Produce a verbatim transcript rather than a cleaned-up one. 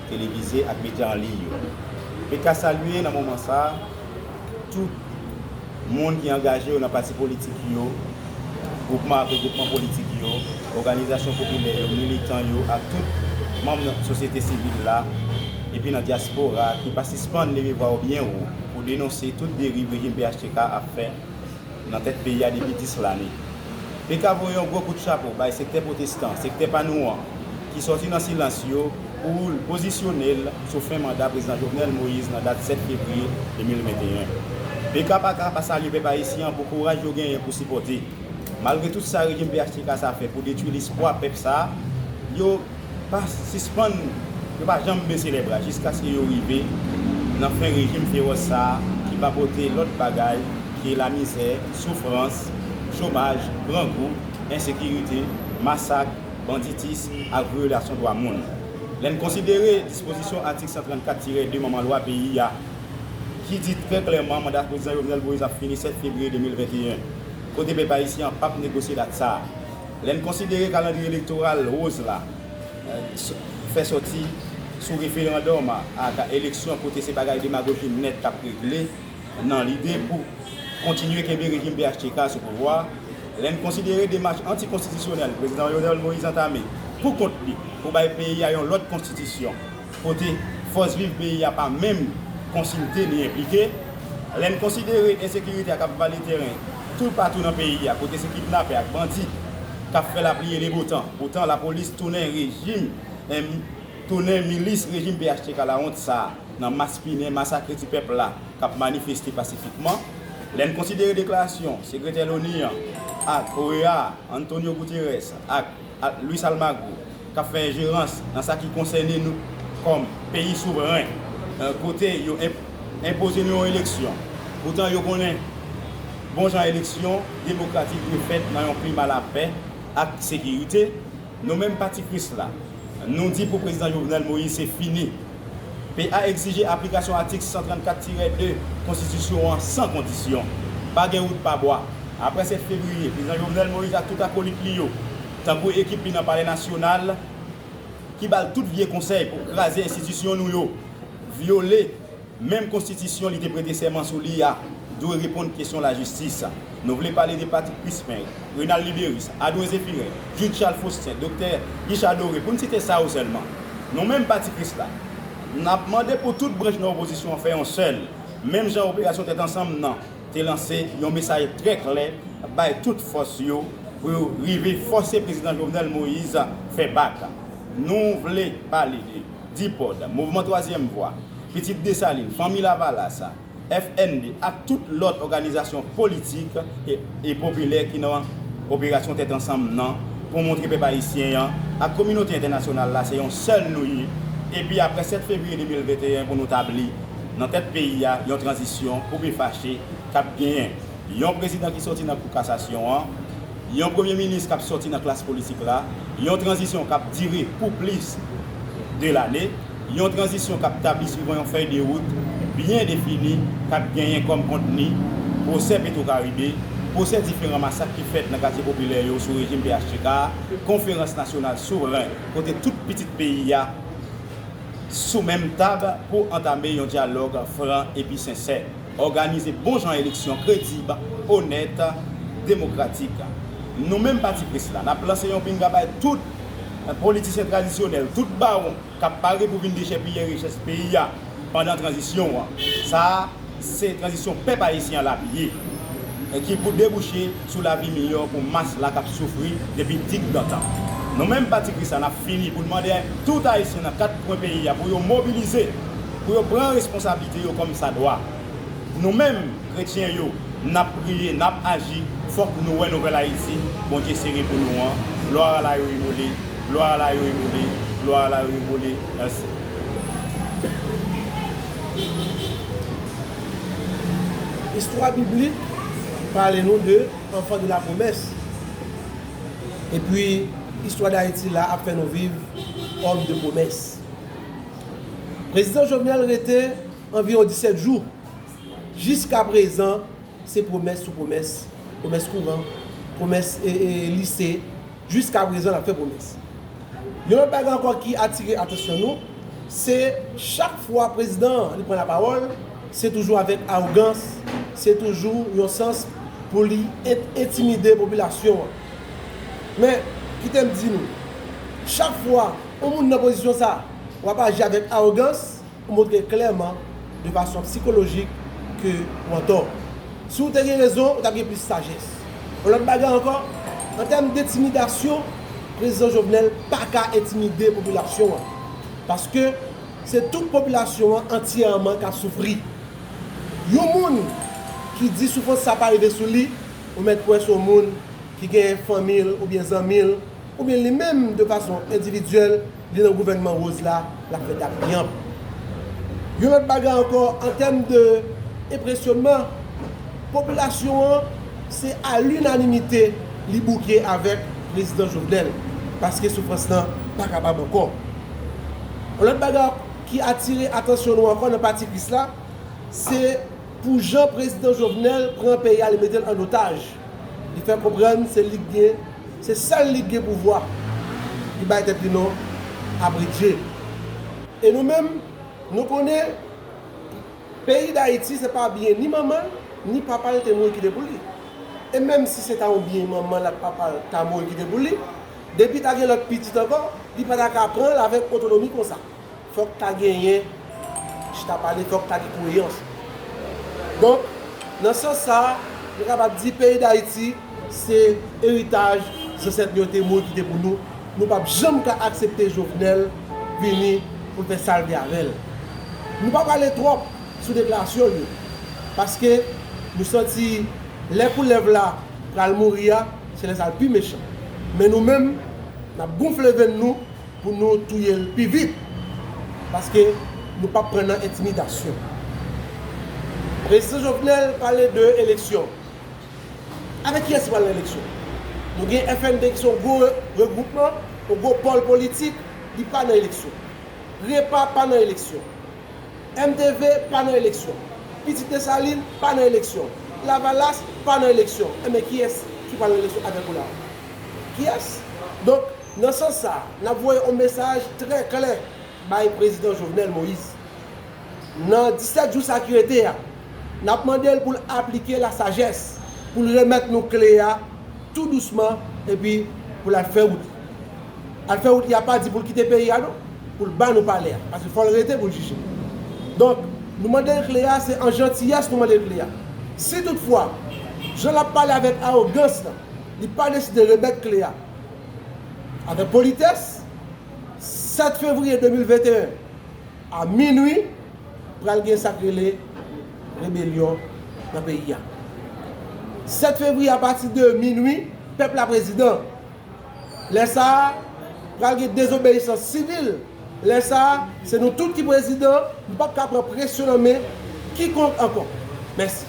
televize ak medya an liy yo. P K salye nan moman sa a tout moun ki angaje yo nan pati politik yo, gwoupman ak regwoupman politik yo, òganizasyon popilè yo, militan yo ak tout manm nan sosyete sivil la, epi nan dyaspora ki pa sispann leve vwa yo byen wo pou denonse tout deriv rejim P H T K ap fè nan tèt peyi a depi dis lane. P K voye yon gwo kout chapo bay sektè pwotestan, sektè pa nou an, ki sòti nan silans yo pou l pozisyone l sou fen manda Prezidan Jovenel Moïse nan dat sèt fevriye de mil venteyen. P K pa ka pa salye pèp ayisyen an pou kouraj yo genyen pou sipòte. Malgre tout sa rejim P H T K sa fè pou detwi lespwa pèp sa a, yo pa sispann, yo pa janm bese lèbra jiskaske yo rive nan fen rejim fewòs sa a ki pa pote lòt bagay ke lamizè, soufrans, chomaj, grangou, ensekirite, masak, banditis ak vyolasyon dwa moun. Lè n konsidere dispozisyon atik san trannkat tirè de manman lwa peyi a, ki di trè klèman manda Prezidan Jovenel Moïse ap fini sèt fevriye de mil venteyen, kote pèp ayisyen an p ap negosye dat sa a. Lè n konsidere kalandriye elektoral woz la, eh, s-, fè sòti sou referandòm ak eleksyon kote se bagay demagoji nèt k ap regle nan lide pou kontinye kenbe rejim P H T K sou pouvwa, lè n konsidere demach antikonstitisyonèl Prezidan Jovenel Moïse antame pou kont li pou bay peyi a yon lòt konstitisyon, kote fòs viv peyi a pa menm konsilte ni enplike. Lè n konsidere ensekirite a k ap vale teren toupatou nan peyi a, kote se kidnapè ak bandi k ap fè lapli e lebetan, poutan lapolis tounen rejim, em, tounen milis rejim P H T K lawont sa a nan maspinen, masakre ti pèp la k ap manifeste pasifikman. Lè n konsidere deklarasyon sekretè Loni an ak O E A, Antonio Guterres, ak ak Luis Almagro k ap fè enjerans nan sa ki konsène nou kòm peyi souvren, eh, kote yo enp-, enpoze nou yon eleksyon. Poutan yo konnen bon jan eleksyon demokratik dwe fèt nan yon klima lapè ak sekirite. Nou menm Pati Kris la, nou di pou Prezidan Jovenel Moïse se fini. P A egzije aplikasyon atik san trannkat tirè de konstitisyon an san kondisyon. Pa gen wout pa bwa. Apre sèt fevriye, Prezidan Jovenel Moïse ak tout akolit li yo, tankou ekip li nan Palè Nasyonal, ki ba l tout vye konsèy pou kraze enstitisyon nou yo, vyole menm konstitisyon li te prete sèman sou li a, dwe reponn kesyon lajistis. Nou vle pale de Patrick Crispin, Renald Liberus, Adrien Zéphirin, Jude Charles Faustin, Doktè Guichard Doré, pou n site sa yo sèlman. Nou menm Pati Kris la, n ap mande pou tout branch nan opozisyon an fè yon sèl, menm jan operasyon tèt ansanm nan te lanse yon mesaj trè klè bay tout fòs yo pou yo rive fòse Prezidan Jovenel Moïse fè bak. Nou vle pale de DIPOD, Mouvman Twazyèm Vwa, Pitit Desalin, Fanmi Lavalas, F N D ak tout lòt òganizasyon politik e, e popilè ki nan operasyon tèt ansanm nan pou montre pèp ayisyen an ak kominote entènasyonal la se yon sèl nou ye. Epi apre sèt fevriye de mil venteyen pou nou tabli nan tèt peyi a yon tranzisyon koupe fache k ap genyen yon prezidan ki sòti nan kou kasasyon an, yon premye minis k ap sòti nan klas politik la, yon tranzisyon k ap dire pou plis de lane, yon tranzisyon k ap tabli swivan yon fèy de wout byen defini k ap genyen kòm kontni pwosè Petwokaribe, pwosè diferan masak ki fèt nan katye popilè yo sou rejim P H T K, konferans nasyonal souvren kote tout pitit peyi a sou menm tab pou antame yon dyalòg fran epi sensè. Òganize bon jan eleksyon kredib, onèt, demokratik. Nou menm Pati Kris la, n ap lanse yon pinga bay tout politisyen tradisyonèl, tout bawon k ap pare pou vin dechèpiye richès peyi a pandan tranzisyon an. Sa a, se tranzisyon pèp ayisyen an l ap ye, ki pou debouche sou lavi miyò pou mas la k ap soufri depi digdantan. Nou menm Pati Kris la, n ap fini pou n mande tout Ayisyen nan kat kwen peyi a pou yo mobilize, pou yo pran responsablite yo kòm sa dwa. Nou menm, kretyen yo, n ap priye, n ap aji, fòk nou wè nouvèl Ayiti Bondye sere pou nou an. Glwa a la yo imole, glwa a la yo imole, glwa a la yo imole. Mèsi. Istwa biblik pale nou de enfant de la promesse. Epi, istwa Dayiti la ap fè nou viv homme de promesse. Prezidan Jovenel rete anviwon disèt jou. Jiska prezan, se pwomès sou pwomès, pwomès kouran, pwomès, e, e, lise. Jiska prezan, l ap fè pwomès. Yon lòt bagay ankò ki atire atansyon nou, Se chak fwa prezidan an li pran lapawòl, se toujou avèk awogans, se toujou yon sans pou li en- entimide popilasyon an. Men, kite m di nou, chak fwa yon moun nan pozisyon sa, w ap aji avèk awogans, ou montre klèman, de fason sikolojik, ke w antò. Si w te gen rezon, ou t ap gen plis sajès. Yon lòt bagay ankò, an tèm entimidasyon, prezidan Jovenel pa ka entimide popilasyon an. Paske se tout popilasyon an antyèman k ap soufri. Yon moun ki di soufrans sa pa rive sou li, ou mèt kwè se yon moun ki gen fanmi l oubyen zanmi l, oubyen li menm de fason endividyèl, li nan gouvènman woz la, l ap fè dappiyanp. Yon lòt bagay ankò, an tèm de enpresyonman, popilasyon an, se a linanimite li bouke avèk prezidan Jovenel, paske soufrans lan pa kapab ankò. Yon lòt bagay ki atire atansyon nou ankò nan pati kris la, se pou jan prezidan Jovenel pran peyi a, li mete l an otaj. Li fè konprann se li k gen, se sèl li k gen pouvwa. Li bay tèt li non a Bondye. E nou menm, nou konnen peyi Dayiti se pa byen ni manman l, ni papa l te mouri kite pou li. E menm si se ta yon byen manman l ak papa l ta mouri kite pou li, depi ta gen lòt pitit ankò, li pa ta ka pran l avèk otonomi konsa. Fòk ta genyen chita pale, fòk ta gen koerans. Donk, nan sans sa a, nou kapab di peyi Dayiti se eritaj zansèt nou yo te mouri kite pou nou. Nou p ap janm ka aksepte Jovenel vini pou l fè sa l vle avè l. Nou pa prale twòp sou deklarasyon l yo, paske nou santi lè koulèv la pral mouri a, se lè sa l pi mechan. Men nou menm, n ap gonfle venn nou pou nou touye l pi vit, paske nou p ap pran nan entimidasyon. Prezidan Jovenel pale de eleksyon. Avèk kiyès li pral nan eleksyon? Nou gen F N D ki se yon gwo re- regwoupman, yon gwo pòl politik, li pa nan eleksyon. Repa pa nan eleksyon. M T V pa nan eleksyon. Pitit Desalin pa nan eleksyon. Lavalas pa nan eleksyon. Enben, kiyès ki pral nan eleksyon avèk ou la? Kiyès? Donk, nan sans sa, n ap voye yon mesaj trè klè bay prezidan Jovenel Moïse. Nan disèt jou sa ki rete a, n ap mande l pou l aplike lasajès, pou l remèt nou kle a tou dousman, epi pou l al fè wout li. Al fè wout li a pa di pou l kite peyi a non, pou l ba nou palè a, paske fò l rete pou l jije. Donk, nou mande l kle a, se an jantiyès nou mande l kle a. Si toutfwa, jan l ap pale avèk awogans lan, li pa deside remèt kle a avèk politès, sèt fevriye de mil venteyen, a minwi, pral gen sa k rele rebelyon nan peyi a. Sèt fevriye, apati de minwi, pèp la prezidan. Lè sa a, pral gen dezobeyisans sivil. Lè sa a, se nou tout ki prezidan, nou p ap ka pran presyon nan men kikonk ankò. Mèsi.